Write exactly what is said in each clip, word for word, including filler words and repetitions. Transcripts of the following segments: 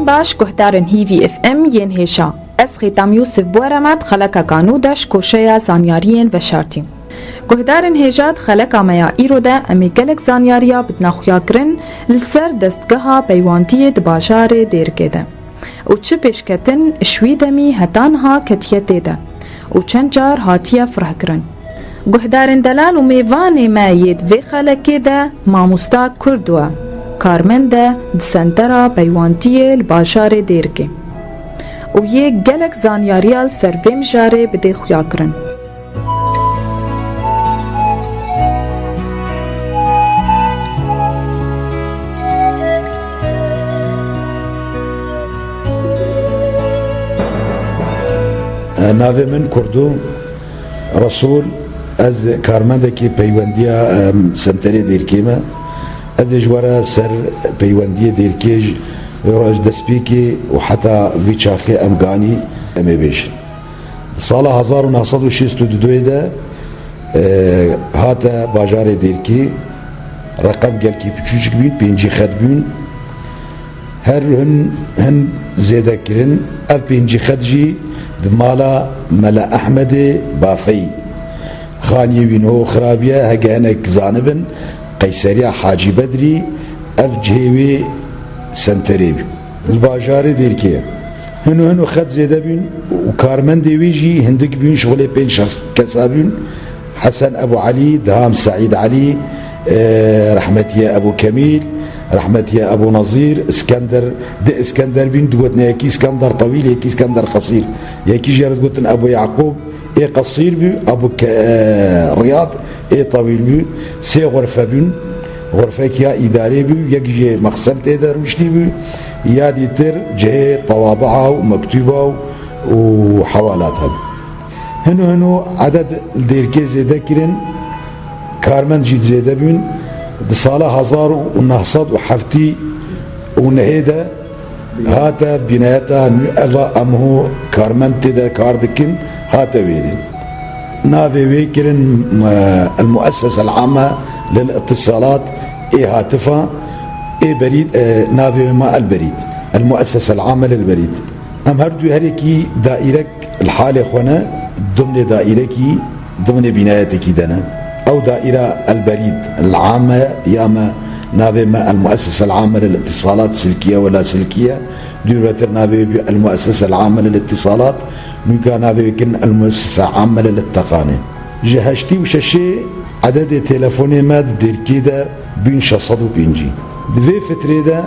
Baş, guhdarên Hîvî F M yên hêja. Ez Xêtam Yûsif Bueremed, xelekeka nû de ji koşeya zanyariyên veşartî. Guhdarên hêja, di xeleka me ya îro de em ê gelek zanyariya bidina xuyakirin li ser destgeha peywendiyê di bajarê Dêrikê de û çi pêşketin ji wî demî heta niha ketiye tê de û çend car hatiye firehkirin. Guhdarên delal û mêvanê me yê di vê xelekê de mamosta Kurdo ye, karmend e di Sentera Peywendiyê li bajarê Dêrikê û yê gelek zanyariya li ser vê mijarê bidê xuyakirin. Navê min Kurdo Resûl, ez karmendekî peywendiya, em, Senterê Dêrkê me. Ez ê ji we re ser peywendiyê Dêrkê ji, ji destpêkê û heta vî çaxê em ganî em ê bêjin. Sala hezar û neh sed û şêst û du de, e, hate bajarê Dêrkê, reqem gelkî piçûçik bîn, pêncî xet bûn. Her hin, hin zêde kirin. Ev pêncî xet jî di mala Mele Ehmedê Bafeyî. Xaniyê wî niho xirabiye, hege hinek zanibin, Qeyseriya Hacî Bedrî, ev cihê wê Senterê bî. Li bajarê Dêrkê ye. Hino hino xet zêde bûn û karmendê wî jî hindik bûn, şixulê pênc şex kesa bûn. Hesen Ebû Elî, Diham Seîd Elî, e, rehmetiye Ebû Kemîl, rehmetiye Ebû Nezîr, Îskender, di Îskender bîn, digotin yekî Îskender Tewîl, yekî Îskender Qesîr. Yekî jê re digotin Ebû Yaqûb, ê Qesîr bû, Ebû Ke-, e, Riyad, ê Tewîl bû. Sê xurfe bûn. Xurfek ya îdarê bû, yek jê mexsem tê de rûştî bû, ya dîtir cihê tewabaa û mektûba û, û hewalata bû. Hino hino eded li Dêrkê zêde kirin, karmend jî zêde bûn. Di sala hezar û neh sed û heftî û nehê de hate bînayeta nû, eva em ho karmend tê de kar dikin, hate wêrê. Navê wê kirin, e, El Muessese El Ame Lil Îtisalat, ê hatifa, ê berîd, e, navê wê ma El Berîd. El Muessese El Ame Lil Berîd. Em her du herekî daîrek li halê xwe ne, dimnê daîrekî, dimnê bînayetekî de ne. Ew daîra El Berîd, El Ame, ya me navê me El Muessese El Ame Lil Îtisalat, silkiye wela silkiye. Dûretir navê wê bû El Muessese El Ame Lil Îtisalat, nûka navê wê kirin El Muessese Ame Lil Îteqanê. Ji heştî û şeşê ededê telefonê me di Dêrkê de bûn şeş sed û pêncî. Di vê fitrê de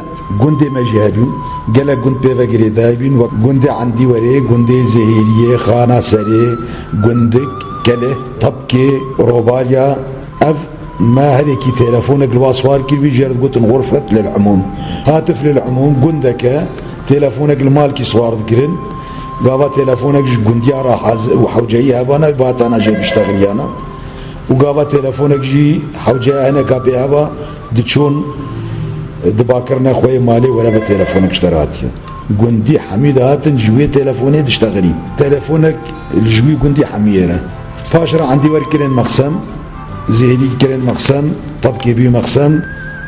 gundê me jî hebûn. Gelek gund pê ve girêdayî bûn, wek gundê Endîwerê, gundê Zehêriyê, Xana Serê, Gundik, Kelih, Tepkê, Robarya. Ev me herekî telefonek li wa siwar kiribî, jê re digotin Xurfet Lil Umûm. Hatif Lil Umûm gundeke, telefonek li malkî siwar dikirin. Gava telefonek ji gundiya re haz-, û hewceyî hebana, batana jê biştexiliyana. Û gava telefonek jî hewceya hineka pê heba, diçûn, dibakirine xwe yê malê, were ve telefonek ji te re hatiye. Gundî hemî dihatin ji wê telefonê diştexilîn. Telefonek li ji wî gundî hemiyê re. Paş re Endîwer kirin mexsem, Zêrî kirin mexsem, Tepkê bî mexsem,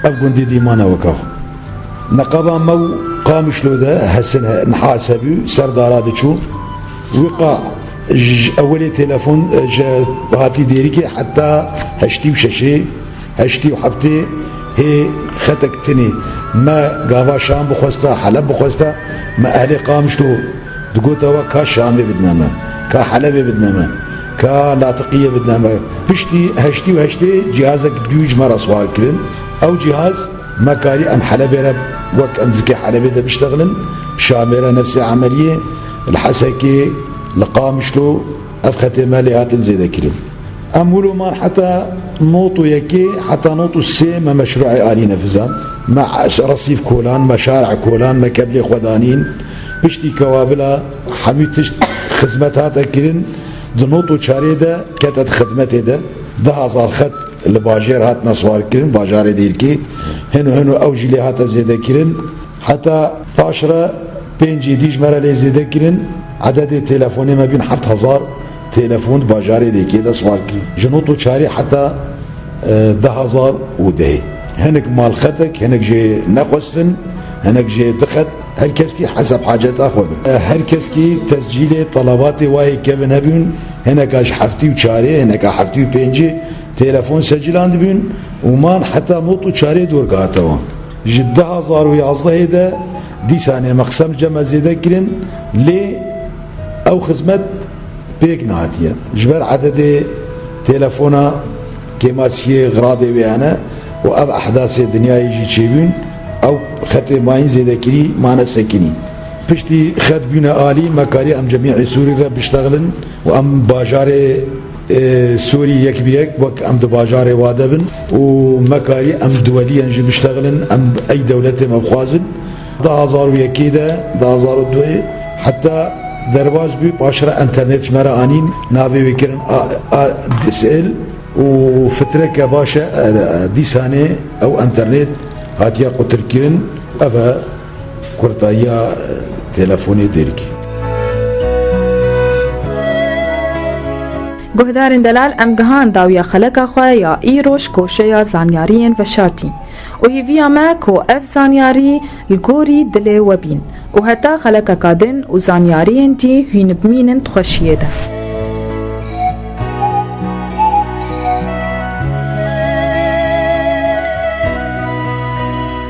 ev gundî dî mane weka xwe. Neqaba me û Qamişlo de hesin he-, niha sebû, ser dara diçû. Wî qa ji ewilê telefon, e, ji hatî Dêrikê heta heştî û şeşê, heştî û heftê hê xetek tinê. Me gava Şam bixwesta, Heleb bixwesta, me ehlê Qamişlo digote we ka Şamê bidine me, ka Helebê bidine me, ka Latiqiyê bidine me. Piştî heştî û heştê cihazek dû ji me re siwar kirin. Ew cihaz me karî em Helebê re wek em zikê Helebê de biştexilin, Şamê re nefsê emeliyê, li Hesekê, li Qamişlo, ev xetê me lê hatin zêde kirin. Em wilo man heta nod û yekê, heta nod û sê me meşruê alî nefizan. Me resîf kolan, me şarê kolan, me keblê xwe danîn. Piştî kewabila hemî tişt xizmet hate kirin, di nod û çarê de kete di xidmetê de. Deh hezar xet li bajêr hatine siwar kirin, bajarê Dêrkê. Hino hino ew jî lê hate zêde kirin. Heta paş re pêncî dî ji me re lê zêde kirin. Ededê telefonê me bîn heft hezar telefon di bajarê Dêrkê de siwar kirin. Ji nod û çarê heta, e, deh hezar û dehê. Hinek malxetek, hinek jê nexwestin, hinek jê dixet. Her keskî hesab haceta xwe bin. Her keskî tescîlê, talabatê wayê kevin hebûn, hineka ji heftî û çarê, hineka heftî û pêncê telefon secîlandibûn û man heta not û çarê dor gehate wan. Ji du hazar û yazdehê de dîsanê me qisem cem me zêde kirin, lê ew xizmet pêk nehatiye. Ji ber ededê telefona kêmasiyê xiradê wê hene û ev ehdasê dinyayê jî çêbûn, ew xetê mayîn zêdekirî mane sekinî. Piştî xet bûne alî, me karî em cemî Sûrî re biştexilin û em bajarê, e, Sûrî yek bi yek wek em di bajarê wa de bin û me karî em duwelî yên jî biştexilin, em ey dewletê me bixwazin. Du hazar û yekê de, du hazar û duyê heta derbas bû, paşre enternet ji me re anîn, navê wê kirin A-, A-, D S L û fitreke baş e, e, dîsanê ew enternet hatiye qutirkirin. Ev e kurtayiya, e, telefonê Dêrikê. Guhdarên delal, em gihan dawiya xeleka xwe ya îro ji koşeya zanyariyên veşartî û hêviya me ku ev zanyarî li gorî dilê we bîn û heta xelekeka din û zanyariyên dî hûn bimînin di xweşiyê de.